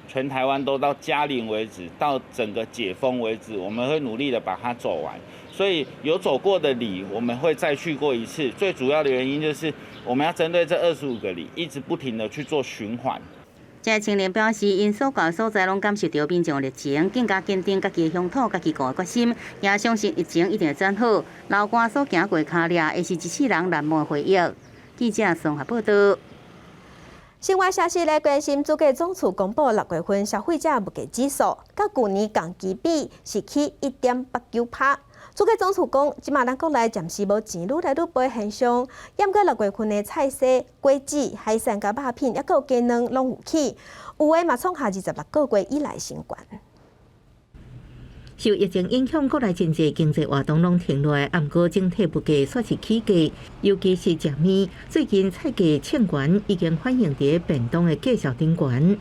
Speaker 12: 全台灣都到加零為止，到整個解封為止，我們會努力的把它走完。所以有走過的里，我們會再去過一次。最主要的原因就是我們要針對這25個里，一直不停的去做循環。
Speaker 11: 這个青年表示，𪜶所到所在攏感受著民眾熱情，更加堅定家己的鄉土、家己故的決心，也相信疫情一定會轉好。流汗所行過跤跡，會是一世人難忘的回憶。記者綜合報導。
Speaker 1: 新聞消息來關心，主計總處公布6月份消費者物價指數，佮舊年同期比是起1.89趴。主計總處講，這馬咱國內暫時無錢愈來愈薄現象，毋過6月份的菜蔬、果子、海產佮肉品，猶閣有雞卵攏有起，有的嘛創下26個月以來新高。
Speaker 21: 受疫情影響，國內真濟經濟活動攏停落來，毋過整體物價煞是起價，尤其是食物，最近菜價衝懸，已經反映佇便當的價數頂懸。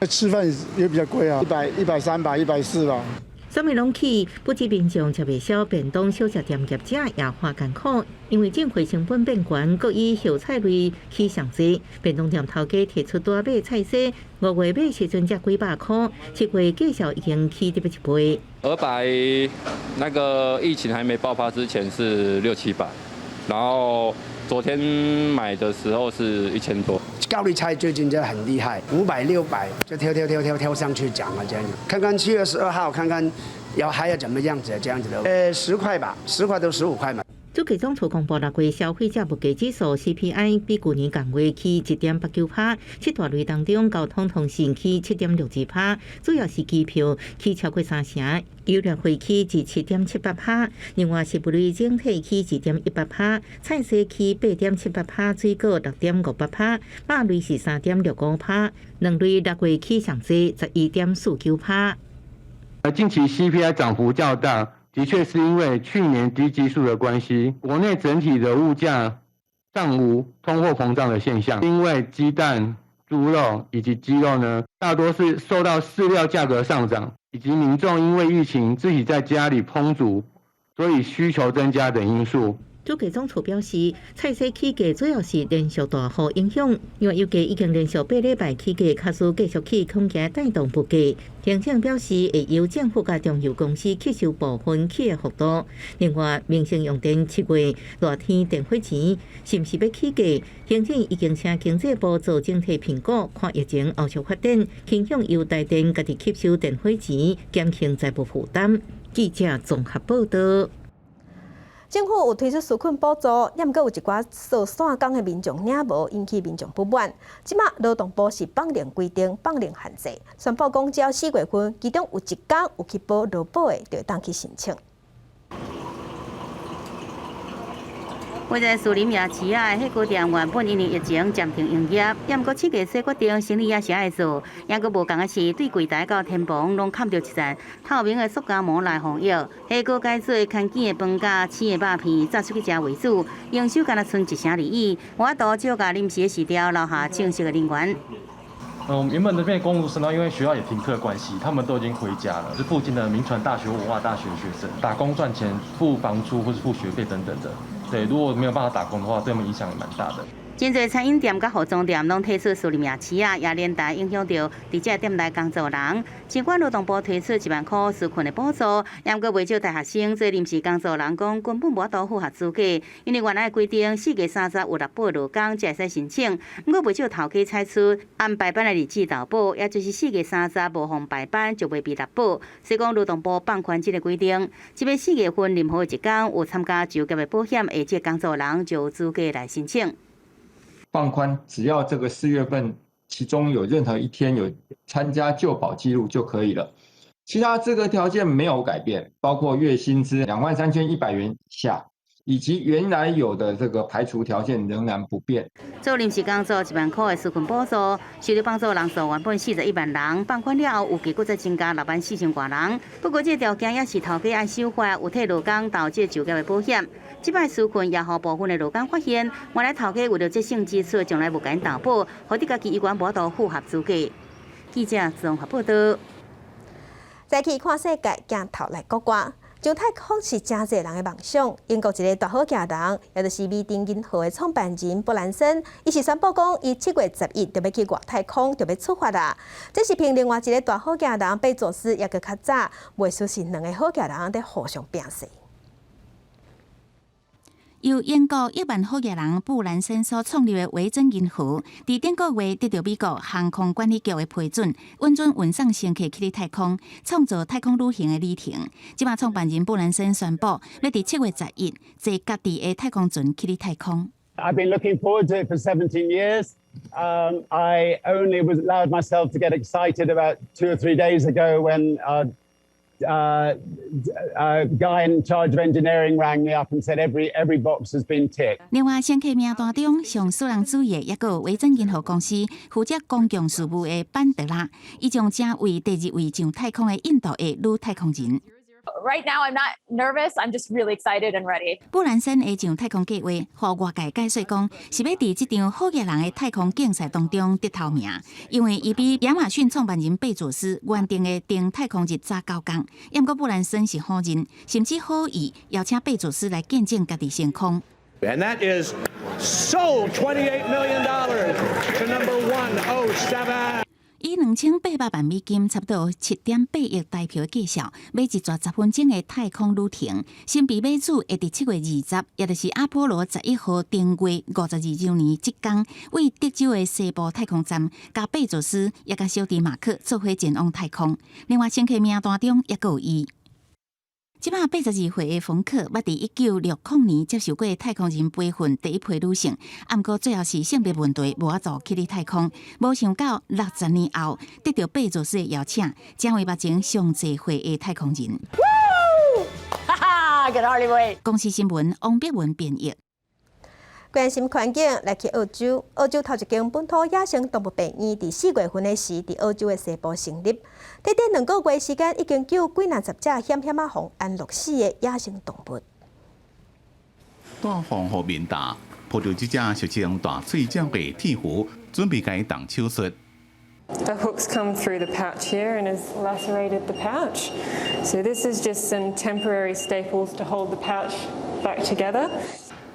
Speaker 22: 吃飯也比較貴啊，100、130吧，140吧。
Speaker 21: 啥物攏起，不止民眾食袂消，便當小食店業者也看艱苦，因為進貨成本變懸，閣以葉菜類起上濟。便當店頭家提出多買菜蔬，5月買時陣才幾百箍，7月價數已經起得欲一倍。
Speaker 23: 200，那個疫情還沒爆發之前是六七百，然後昨天買的時候是1000多。
Speaker 24: 高麗菜最近真的很厲害，500、600就跳跳跳跳跳上去漲啊，這樣子。看看7月12號，看看要還要怎麼樣子，這樣子的。10塊吧，10塊到15塊嘛。
Speaker 21: 主計總處公布6月消費者物價指數 CPI 比舊年同月起1.89%，七大類當中交通通訊起7.62%，主要是機票起超過三成，油料費起至7.78%，另外食物類整體起2.18%，菜蔬起8.78%，水果6.58%，肉類是3.65%，卵類6月起上濟11.49%。
Speaker 2: 而近期 CPI 漲幅較大，的確是因為去年低基數的關係，國內整體的物價尚無通貨膨脹的現象。因為雞蛋、豬肉以及雞肉呢，大多是受到飼料價格上漲，以及民眾因為疫情自己在家裡烹煮，所以需求增加等因素。
Speaker 21: 主計總處表示，菜蔬起價主要是連續大雨影響，因為油價已經連續8禮拜起價，假使繼續起，恐驚帶動物價。行政表示，會由政府佮中油公司吸收部分起的幅度。另外，民生用電7月熱天電費錢是毋是欲起價？行政已經請經濟部做整體評估，看疫情後續發展，傾向由台電家己吸收電費錢，減輕財務負擔。記者綜合報道。
Speaker 1: 政府有推出紓困補助，也毋過有一寡做散工的民眾領無，引起民眾不滿。這馬勞動部是放令規定，放令限制，宣布講只要4月份，其中有一工有去報勞保的，就會當去申請。
Speaker 11: 位在士林夜市仔的火鍋店原本因為疫情暫停營業，也毋過7月初決定生意也是愛做，也閣無仝的是對櫃台到天棚攏崁著一層透明的塑膠膜來防疫。火鍋改做牽緊的飯佮生的肉片，炸出去食為主，營收敢若賰一成而已。無法度少共臨時的辭掉留下正式的人員。
Speaker 7: 嗯，原本這邊工讀生呢，因為學校也停課的關係，他們都已經回家了。是附近的銘傳大學、文化大學學生，打工賺錢、付房租或是付學費等等的。對，如果沒有辦法打工的話，對他們影響也蠻大的。
Speaker 11: 真濟餐飲店佮服裝店攏提出士林夜市仔，也連帶影響著佇這店內工作人。儘管勞動部推出1萬箍紓困的補助，也毋過袂少大學生做臨時工作人講根本無法度符合資格，因為原來規定4月30有納保勞工才會使申請。毋過袂少頭家採取按排班的日子投保，也就是4月30無予排班就袂被納保。所以講勞動部放寬這个規定，這擺4月份任何一工有參加就業的保險的這工作人就有資格來申請。
Speaker 8: 放寬，只要這個4月份其中有任何一天有參加就保記錄就可以了，其他資格條件沒有改變，包括月薪資23,100元以下，以及原來有的這個排除條件仍然不變。
Speaker 11: 做臨時工作1萬塊的紓困補助，受到幫助人數原本41萬人，放寬了後預計閣再增加6萬4千外人。不過這個條件也是頭家愛守法，有替勞工投這就業的保險。這擺紓困也予部分的勞工發現，原來頭家為著節省支出，從來無共𪜶投保，予得家己依然無法度符合資格。記者綜合報道。
Speaker 1: 再去看世界，鏡頭來國外。上太空是誠濟人的夢想。英國一个大好額人，也就是微登銀河的創辦人布蘭森，伊是宣布講，伊7月11就欲去外太空，就欲出發啦。這是憑另外一个大好額人貝佐斯，猶閣較早，袂輸是兩个好額人佇互相拚勢。
Speaker 10: 由英國億萬好額人布蘭森所創立的維珍銀河，佇頂個月得著美國航空管理局的批准，允准運送乘客去太空，創造太空旅行的里程。這馬創辦人布蘭森宣布，欲佇7月11坐家己的太空船去太空。
Speaker 9: I've been looking forward to it for 17 years. I only was allowed myself to get excited about 2 or 3 days ago when a guy in charge of engineering rang me up and said every box has been ticked.
Speaker 10: 另外，乘客名單中上私人主義的，猶閣有維珍銀河公司負責公共事務的班德拉，伊將成為第二位上太空的印度裔女太空人。
Speaker 13: Right now, I'm not nervous. I'm just really excited and ready.
Speaker 10: 布蘭森的上太空計劃，予外界解說講，是欲佇這場好額人的太空競賽當中得頭名，因為伊比亞馬遜創辦人貝佐斯原定的登太空日早9工。毋過布蘭森是否認，甚至好意邀請貝佐斯來見證家己升空。
Speaker 14: And that is sold $28 million to number 107.
Speaker 10: 以2800萬美金，差不多7.8億台幣的價數，買一逝10分鐘的太空旅程。神秘馬主會佇7月20，也就是阿波羅11號登月52週年這工，對德州的西部太空站，佮貝佐斯也佮小弟馬克做伙前往太空。另外，乘客名單中猶閣有伊。這擺82歲的馮克，捌佇1960年接受過太空人培訓第一批女性，毋過最後是性別問題無法度去佇太空。無想到60年後得著貝佐斯的邀請，成為目前上濟歲的太空人。
Speaker 15: 哈哈，
Speaker 10: 公視新聞王碧文編譯。
Speaker 1: 關心環境，來去澳洲。澳洲頭一間本土野生動物病院，佇4月份的時，佇澳洲的西部成立。短短2個月時間，已經救幾若十隻險險仔予安樂死的野生動物。
Speaker 16: 大風予面罩，抱著這隻俗稱大喙鳥的鹈鶘，準備共伊動手術。
Speaker 17: The hook's come through the pouch here and has lacerated the pouch. So this is just some temporary staples to hold the pouch back together.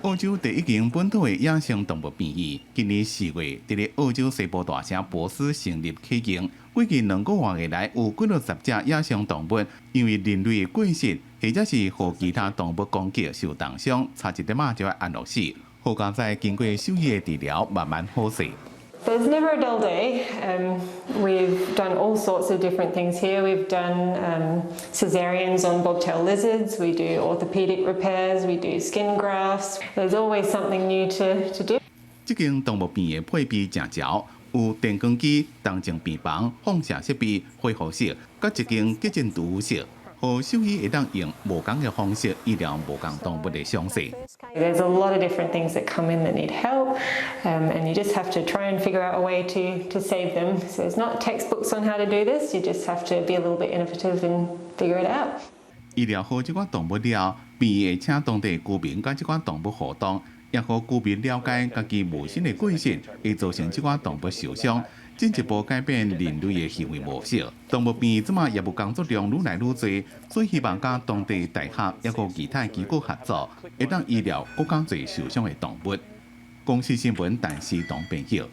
Speaker 16: 澳洲第一間本土的野生動物病院，今年4月佇咧澳洲西部大城珀斯成立啟用。過去2個外月來，有幾若十隻野生動物因為人類的過失，或者是予其他動物攻擊受重傷，差一點仔就欲安樂死。好佳哉經過獸醫的治療，慢慢好勢。
Speaker 17: There's never a dull day. We've done all sorts of different things here. We've done cesareans on bobtail lizards. We do orthopedic repairs. We do skin grafts. There's always something new to do.
Speaker 16: 這間動物病院的配備誠齊，有電光機、重症病房、放射設備、恢復室，佮一間急診治室，予獸醫會當用無仝的方式醫療無仝動物的傷勢。
Speaker 17: There's a lot of different things that come in that need help, and you just have to try and figure out a way to save them. So there's not textbooks on how to do this. You just have to be a little bit innovative and figure it out.
Speaker 16: 醫療好這寡動物了，病院會請當地居民佮這寡動物互動，也予居民了解家己無心的過失，會造成這寡動物受傷，進一步改變人類的行為模式。動物病院這馬業務工作量愈來愈濟，所以希望佮當地大學抑閣其他機構合作，會當醫療閣較濟受傷的動物。公視新聞陳思彤編譯。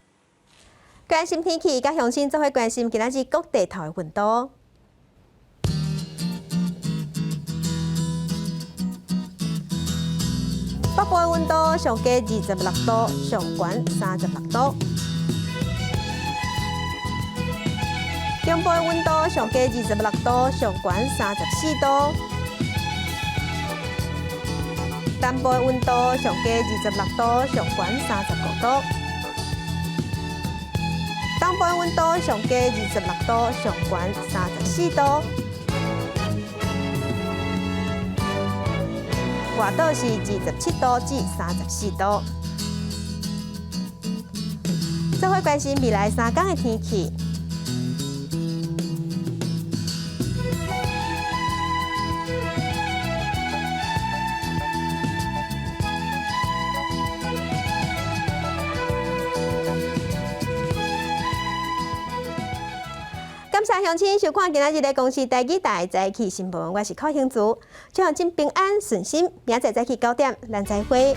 Speaker 1: 關心天氣，佮鄉親做伙關心今仔日各地頭的溫度。北部的溫度上低26度，上懸36度。中部的溫度上低26度，上懸34度。南部的溫度上低26度，上懸35度。東部的溫度上低26度，上懸34度。外島是27度至34度。做伙關心未來3天的天氣。感謝鄉親收看今仔日的公視台語台早起新聞，我是寇興竹，祝鄉親平安順心，明仔載早起9點，咱再會。